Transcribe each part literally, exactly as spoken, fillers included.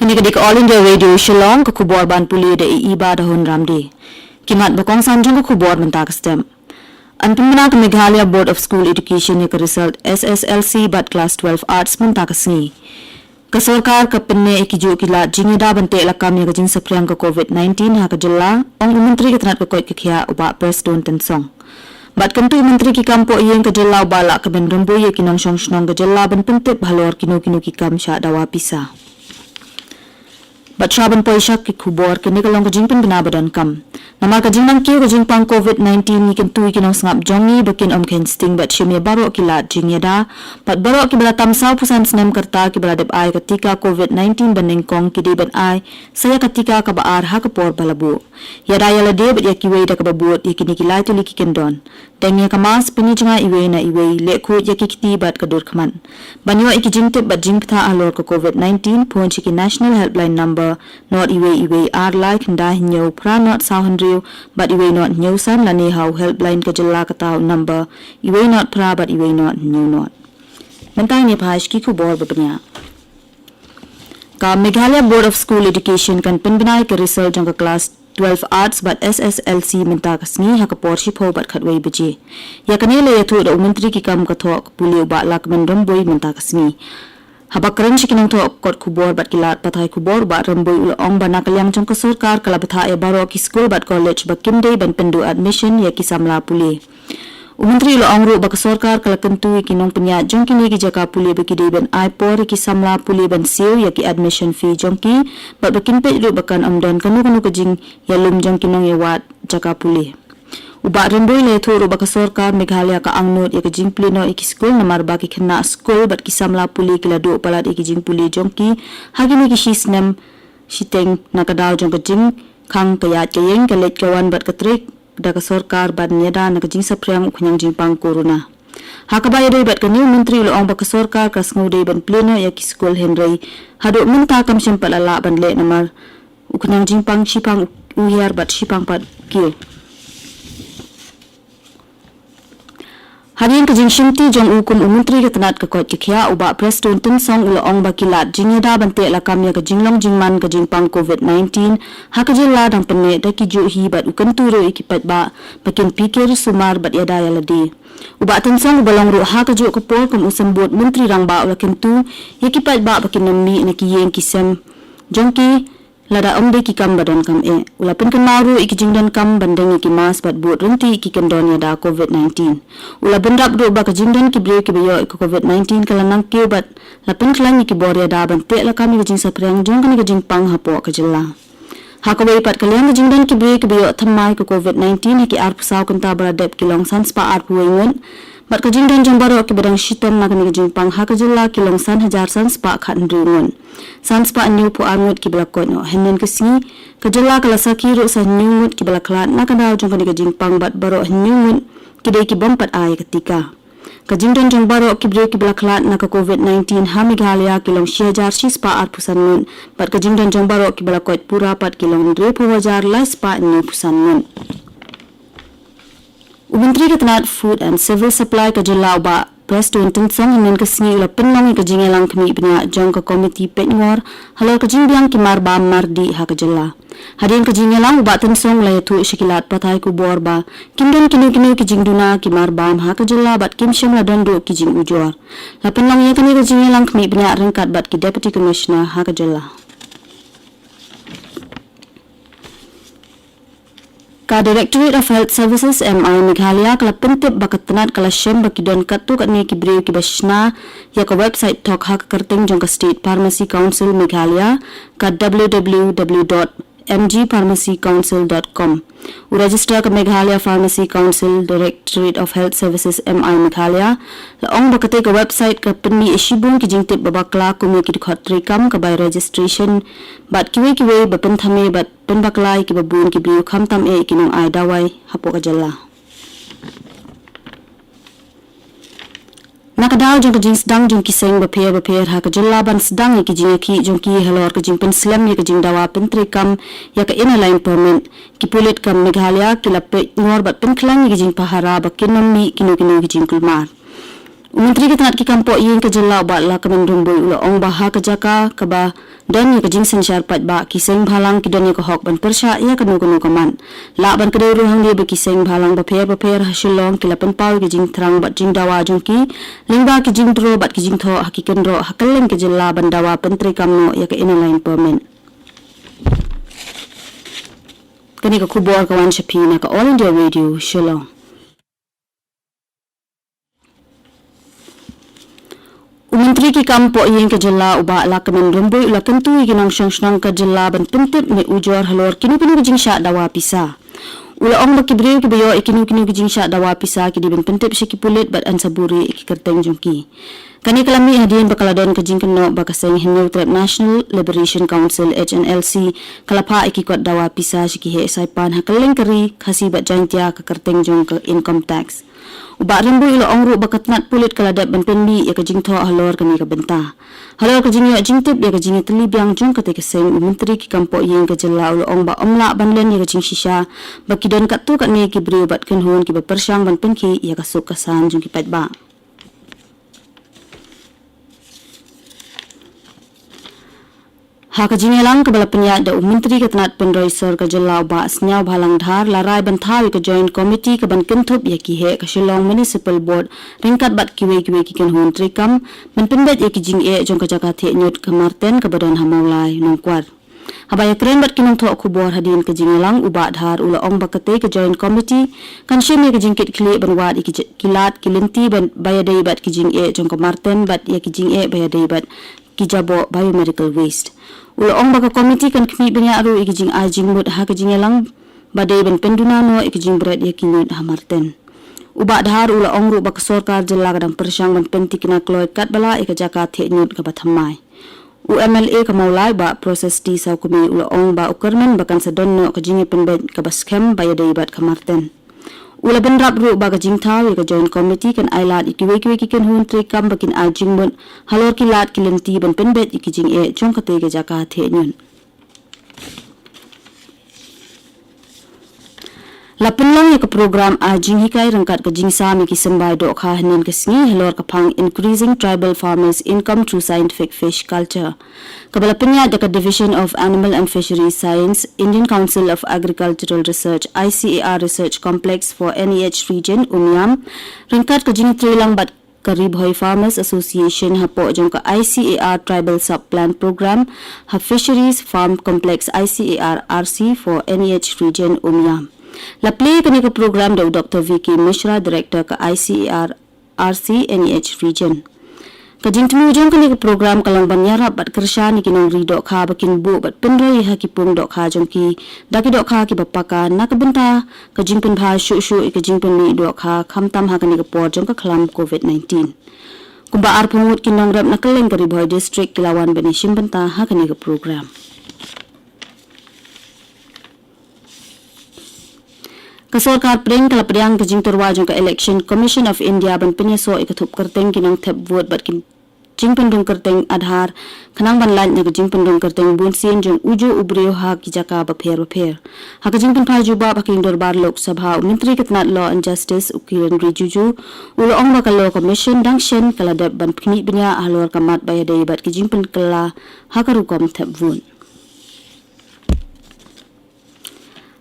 Kane ka dei ka All India Radio Shillong, ka khubor ban pule da i Iba da Hun Ramde. Ki mat ba kongsan jong ka khubor mynta ka step. Yn pynbna ka Meghalaya Board of School Education ïa ka result S S L C bad Class twelve Arts mynta ka sngi. Ka sorkar ka pynneh ïa ki juh ki lad jingïada ban teh lakam ïa ka jingsaphriang ka COVID nineteen ha ka jylla, ong u Myntri ka tnat ka koit ka khiah u Bah Prestone Tynsong. Bad kyntu u Myntri ki kam poh ïing ka jylla u Bah Lahkmen Rymbui ïa ki nongshong shnong ka jylla ban pyntip halor kino kino ki kam shah dawa pisa. Bad shuwa ban poi sha ki khubor, kane ka long ka jingpynbna ba donkam. Namar ka jingnang kiew ka jingpang COVID nineteen, ngi kyntu ïa ki nongsngap jong ngi ba kin ym kheiñ sting bad shim ïa baroh ki lad jingïada. Bad baroh kiba la tam sawphew san snem ka rta kiba la dep ai ka tika COVID nineteen ba nyngkong ki dei ban ai sa ïa ka tika kaba ar ha ka por ba la buh. Ïada ïa lade bad ïa kiwei da kaba bud ïa kine ki lai tylli ki kyndon. Teng ïa ka mask, pynïajngai iwei na iwei, leh khuid ïa ki kti bad ka dur khmat. Ban ïoh ïa ki jingtip bad jingbthah halor ka COVID nineteen, phone sha ki National Helpline Number, nod iwei iwei ar lai khyndai hynñiew phra nod saw hynriew bad iwei nod hynñiew san, lane ha u helpline ka jylla, kata u number iwei nod phra bad iwei nod hynñiew nod. Mynta ngin ïa phai sha ki khubor ba bniah. Ka Meghalaya Board of School Education kan pynbna ïa ka result jong ka Class twelve Arts bad S S L C mynta ka sngi ha ka por shiphew bad khatwei baje. Ïa kane la ïathuh da u Myntri ki kam ka thoh ka pule u Bah Lahkmen Rymbui mynta ka sngi. Haba kren sha ki nongthoh kot khubor bad ki lad pathai khubor, u Bah Rymbui u la ong ba na ka liang jong ka sorkar ka la bthah ïa baroh ki skul bad college ba kim dei ban pynduh admission ïa ki samla pule. U Myntri u la ong ruh ba ka sorkar ka la kyntu ïa ki nongpynïaid jong kine ki jaka pule ba ki dei ban ai por ïa ki samla pule ban siew ïa ki admission fee jong ki, bad ba kin peit ruh ba kan ym don kano kano ka jingïalum jong ki nongïawad jaka pule. U Bah Rymbui u la ïathuh ruh ba ka sorkar Meghalaya ka angnud ïa ka jingplie noh ïa ki skul, namar ba ki khynnah skul bad ki samla pule ki la duh palat ïa ki jingpule jong ki ha kine ki shisnem shiteng na ka daw jong ka jingkhang ka ïaid ka ïeng, ka leit ka wan bad ka trei da ka sorkar ban ïada na ka jingsaphriang u khñiang jingpang corona. Ha kaba ïadei bad kane, u Myntri u la ong ba ka sorkar ka sngewdei ban plie noh ïa ki skul, hynrei haduh mynta kam shym pat la lah ban leh namar u khñiang jingpang shipang u hiar bad shipang pat u kiew. Hadien ka jingshimti jong u kum u Myntri ka tnat ka koit ka khiah, u Bah Prestone Tynsong u la ong ba ki lad jingïada ban teh lakam ïa ka jinglong jingman ka jingpang COVID nineteen ha ka jylla dang pynneh da ki juh hi, bad u kyntu ruh ïa ki paidbah ba kin phikir sumar bad ïada ïa lade. U Bah Tynsong uba long ruh ha ka juh ka por kum u symbud Myntri Rangbah u la kyntu ïa ki paidbah ba kin ym mih na ki ïing ki sem jong ki lada ym dei ki kam ba donkam eh. U la pynkynmaw ruh ïa ki jingdonkam ban deng ïa ki mask bad bud ryntih ïa ki kyndon ïada COVID nineteen. U la bynrap ruh ba ka jingdon ki briew kiba ïoh ïa ka COVID nineteen ka la nang kiew bad la pynkhlaiñ ïa ki bor ïada ban teh lakam ïa ka jingsaphriang jong kane ka jingpang hapoh ka jylla. Ha kawei pat ka liang, ka jingdon ki briew kiba ïoh thymmai ka COVID nineteen ha ki arphew saw kynta ba la dep ki long san spah arphew wei ngut. Bad ka jingdon jong baroh kiba dang shitom na kane ka jingpang ha ka jylla ki long san hajar san spah khathynriew ngut. San spah hynñiewphew ar ngut kiba la koit noh. Hynnin ka sngi, ka jylla ka la sakhi ruh sa hynñiew ngut kiba la khlad na ka daw jong kane ka jingpang, bad baroh hynñiew ngut ki dei ki bym pat ai ka tika. Ka jingdon jong baroh ki briew kiba la khlad na ka COVID nineteen ha Meghalaya ki long shi hajar shi spah arphew san ngut, bad ka jingdon jong baroh kiba la koit pura pat ki long hynriewphew hajar lai spah hynñiewphew san ngut. U Myntri ka tnat Food and Civil Supply ka jylla, u Bah Prestone Tynsong, hynnin ka sngi u la pynlong ïa ka jingïalang khmih bniah jong ka komiti peitngor halor ka jingbiang ki marbam mardih ha ka jylla. Hadien ka jingïalang, u Bah Tynsong u la ïathuh sha ki lad pathai khubor ba kim don kino kino ki jingduna ki marbam ha ka jylla bad kim shym la don ruh ki jingujor. La pynlong ïa kane ka jingïalang khmih bniah ryngkat bad ki Deputy Commissioner ha ka jylla. Ka Directorate of Health Services, M I, Meghalaya ka la pyntip ba ka tnat ka la shem ba ki don katto katne ki briew kiba shna ïa ka website thok ha ka kyrteng jong ka State Pharmacy Council Meghalaya, ka w w w dot m g pharmacy council dot com. U Registrar ka Meghalaya Pharmacy Council, Directorate of Health Services, M I, Meghalaya, la ong ba katei ka website ka pynmih ïa shibun ki jingtip ba bakla kum ïa ki dkhot treikam, ka bai registration bad kiwei kiwei, ba pynthame bad pynbakla ïa kiba bun ki briew, khamtam eh ïa ki nongai dawai hapoh ka jylla. Na ka daw jong ka jingsdang jong ki seng bapher bapher ha ka jylla ban sdang ïa ki jingïakhih jong ki halor ka jingpynslem ïa ka jingdawa pyntreikam ïa ka Inner Line Permit, ki pulit ka Meghalaya ki la peitngor bad pynkhlaiñ ïa ki jingpahara ba kin ym mih kino kino ki jingkulmar. U Myntri ka tnat ki kam poh ïing ka jylla u Bah Lahkmen Rymbui u la ong ba ha ka jaka kaba don ïa ka jingsynshar paidbah, ki seng bhalang ki don ïa ka hok ban pyrshah ïa kano kano ka mat. Lah ban kdew ruh hangne ba ki seng bhalang bapher bapher ha Shillong ki la pynpaw ïa ka jingthrang bad jingdawa jong ki lyngba ki jingdro bad ki jingthoh ha ki kynroh ha kylleng ka jylla ban dawa pyntreikam noh ïa ka Inner Line Permit. Kane ka khubor ka wan sha phi na ka All India Radio Shillong. U Myntri ki kam poh ïing ka jylla u Bah Lahkmen Rymbui u la kyntu ïa ki nongshong shnong ka jylla ban pyntip ne ujor halor kino kino ki jingshah dawa pisa. U la ong ba ki briew kiba ïoh ïa kino kino ki jingshah dawa pisa ki dei ban pyntip sha ki pulit bad yn sa buhrieh ïa ki kyrteng jong ki. Kane ka la mih hadien ba ka la don ka jingkynnoh ba ka seng Hynñiewtrep National Liberation Council, H N L C, ka la phah ïa ki kot dawa pisa sha ki heh saipan ha kylleng ka ri Khasi bad Jaiñtia ha ka kyrteng jong ka Income Tax. U Bah Rymbui u la ong ruh ba ka tnat pulit ka la dep ban pynmih ïa ka jingthoh halor kane ka bynta. Halor ka jingïoh jingtip ïa ka jingïatylli biang jong katei ka seng, u Myntri ki kam poh ïing ka jylla u la ong ba ym lah ban len ïa ka jingshisha ba ki don katto katne ki briew bad kynhun kiba pyrshang ban pynkhih ïa ka suk ka san jong ki paidbah. Ha ka jingïalang kaba la pynïaid da u Myntri ka tnat pynroi sor ka jylla u Bah Sniawbhalang Dhar, la rai ban thaw ïa ka Joint Committee kaban kynthup ïa ki heh ka Shillong Municipal Board ryngkat bad kiwei kiwei ki kynhun treikam ban pynbeit ïa ki jingeh jong ka jaka theh ñiut ka Marten kaba don ha Mawlai, Nongkwar. Haba ïakren bad ki nongthoh khubor hadien ka jingïalang, u Bah Dhar u la ong ba katei ka Joint Committee kan shim ïa ka jingkitkhlieh ban wad ïa ki j-, ki lad ki lynti ban, ba ïadei bad ki jingeh jong ka Marten bad ïa ki jingeh ba ïadei bad ki jaboh biomedical waste. U la ong ba ka committee kan khmih bniah ruh ïa ka jingai jingmut ha ka jingïalang ba dei ban pynduna noh ïa ka jingbret ïa ki ñiut ha Marten. U Bah Dhar u la ong ruh ba ka sorkar jylla ka dang pyrshang ban pynthikna kloi katba lah ïa ka jaka theh ñiut kaba thymmai. U M L A ka Mawlai, Bah Precious T Sawkmie u la ong ba u kyrmen ba kan sa don noh ka jingïapynbeit kaba skhem ba ïadei bad ka Marten. U la bynrap ruh ba ka jingthaw ïa ka Joint Committee kan ailad ïa kiwei kiwei ki kynhun treikam ba kin ai jingmut halor ki lad ki lynti ban pynbeit ïa ki jingeh jong katei ka jaka theh ñiut. La pynlong ïa ka program ai jinghikai ryngkat ka jingsam ïa ki symbai dohkha hynnin ka sngi halor ka phang Increasing Tribal Farmers' Income Through Scientific Fish Culture, kaba la pynïaid da ka Division of Animal and Fisheries Science, Indian Council of Agricultural Research, I C A R Research Complex for N E H Region, Umiam, ryngkat ka jingïatreilang bad ka Ri Bhoi Farmers Association hapoh jong ka I C A R Tribal Sub Plan Program ha Fisheries Farm Complex, I C A R R C for N E H Region, Umiam. La plie kane ka program da u Doctor V K Mishra, Director ka I C A R R C N E H Region. Ka jingthmu jong kane ka program ka long ban ïarap bad kyrshan ïa ki nongri dohkha ba kin buh bad pynroi ha ki pung dohkha jong ki da ki dohkha kiba paka, na ka bynta ka jingpynbha shuh shuh ïa ka jingpynmih dohkha, khamtam ha kane ka por jong ka khlam covid nineteen. Kumba arphew ngut ki nongrep na kylleng ka Ri Bhoi District ki la wan ban ïashim bynta ha kane ka program. Ka sorkar pdeng ka la pdiang ka jingtyrwa jong ka Election Commission of India ban pynïasoh ïa ka thup kyrteng ki nongthep vote bad ki jingpynrung kyrteng Aadhaar, khnang ban lait na ka jingpynrung kyrteng bunsien jong ujuh u briew ha ki jaka bapher bapher. Ha ka jingpynphai jubab ha ka ïing dorbar Lok Sabha, u Myntri ka tnat Law and Justice u Kiren Rijiju u la ong ba ka Law Commission dang shen ka la dep ban khmih bniah halor ka mat ba ïadei bad ki jingpynkylla ha ka rukom thep vote.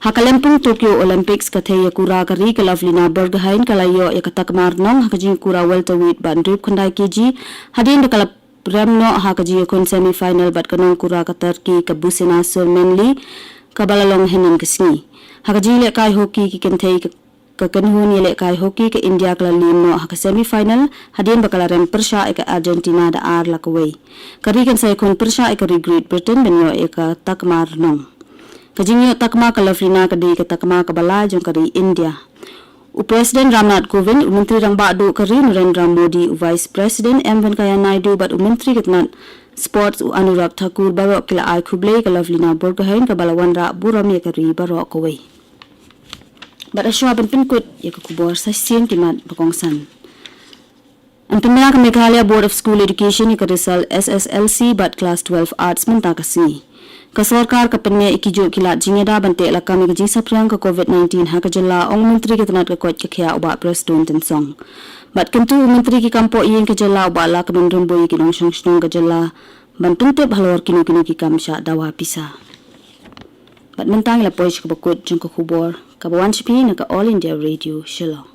Ha ka lympung Tokyo Olympics, ka thei ïakura ka ri ka Lovlina Borgohain ka la ïoh ïa ka takma rnong ha ka jingïakura welterweight bad hynriew khyndai kg, hadien ba ka la rem noh ha ka jingïakhun semi final bad ka nongkura ka Turkey ka Busena Sürmenli, kaba la long hynnin ka sngi. Ha ka jingïalehkai hockey ki kynthei ka, ka kynhun ïalehkai hockey ka India ka la liem noh ha ka semi final hadien ba ka la rem pyrshah ïa ka Argentina da ar la kawei. Ka ri kan sa ïakhun pyrshah ïa ka ri Great Britain ban ïoh ïa ka takma rnong. Ka jingïoh takma ka Lovlina ka dei ka takma kaba lai jong ka ri India. U President Ramnath Kovind, u Myntri Rangbah Duh ka ri Narendra Modi, u Vice President M Venkaiah Naidu bad u Myntri ka tnat Sports u Anurag Thakur baroh ki la ai khublei ïa ka Lovlina Borgohain kaba la wanrah burom ïa ka ri baroh kawei. Bad hashwa ban pynkut ïa ka khubor, sa shisien ki mat ba kongsan. Yn pynbna ka Meghalaya Board of School Education ïa ka result S S L C bad Class twelve Arts mynta ka sngi. Ka sorkar ka pynneh ïa kijuh ki lad jingïada ban teh lakam ïa ka jingsaphriang ka covid nineteen ha ka jylla, ong u Myntri ka tnat ka koit ka khiah u Bah Prestone Tynsong. Bad kyntu u Myntri ki kam poh ïing ka jylla u Bah Lahkmen Rymbui ïa ki nongshong shnong ka jylla ban pyntip halor kino kino ki kam shah dawa pisa. Bad mynta ngi la poi sha kaba kut jong ka khubor kaba wan sha phi na ka All India Radio Shillong.